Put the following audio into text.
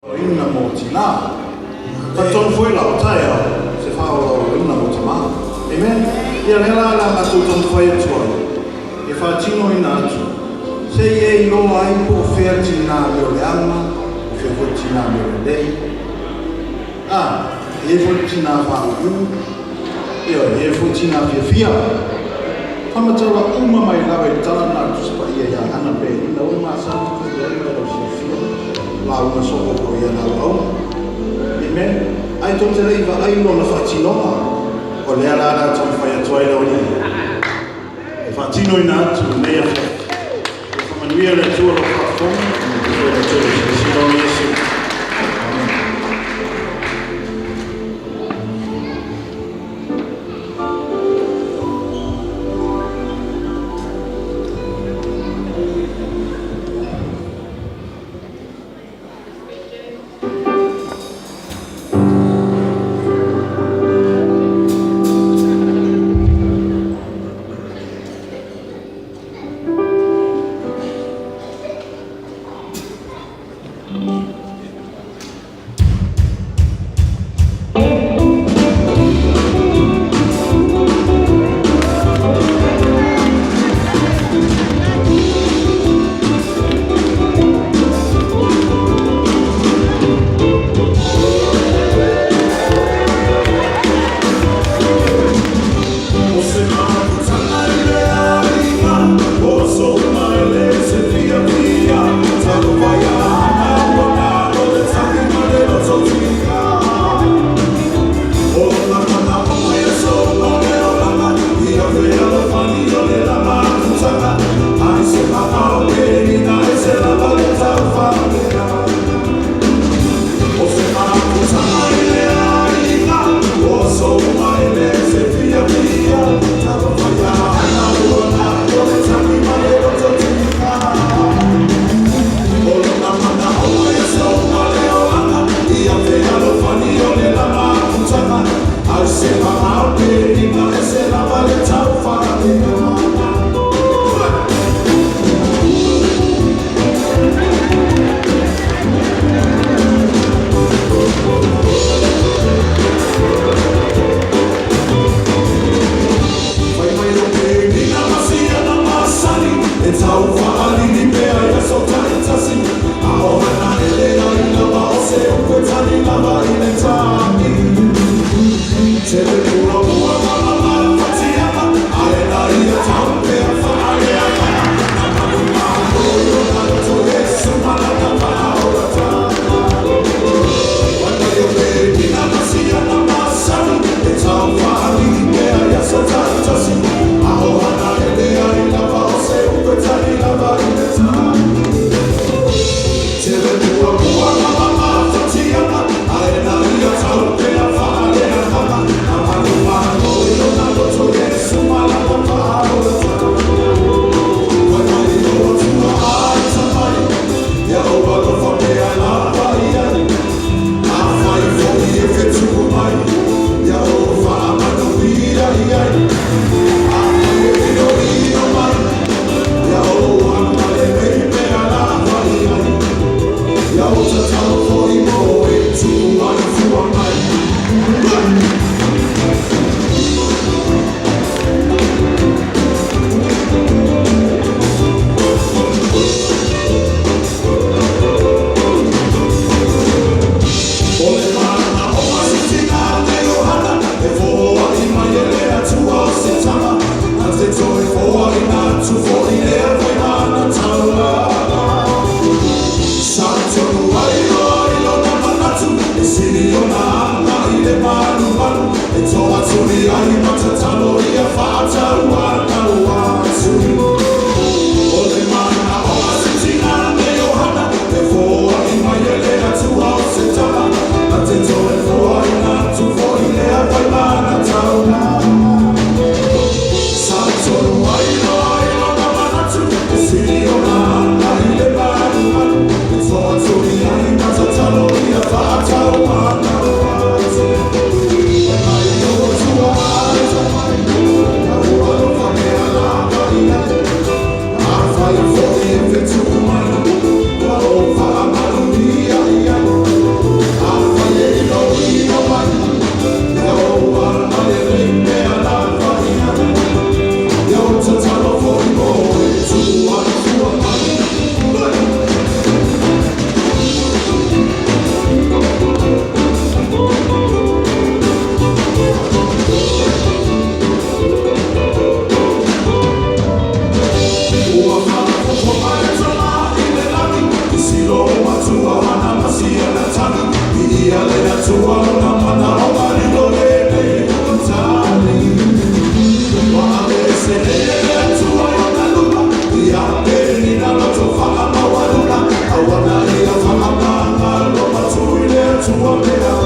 Ina mo tina. Talitonu foi la o taeao se faaolaolaina mo tamā. Amen. Ia lea la o le a matou taumafai atu ai e faatinoina atu se i e iloa ai po o fea le tina mea o leaga, o fea foi le tina mea o lelei. E i ai foi le tina faauu, ioe, e i ai foi tina fiafia. Faamatala uma mai lava i le tala lena a le Tusi Paia ia Hana Penina, ua e masani foi i ai ma e lau silafia, lauga soo foi i ana auauna. Amen. Ae tou te le i vaai i lona faatinoga, o lea la o le a taumafai atu ai le Alii e faatinoina atu lenei afiafi. Ia faamanuia le Atua lau faafofoga, faamanuia foi le Atua i lau silasila o Iesu. Amen. Atua mea.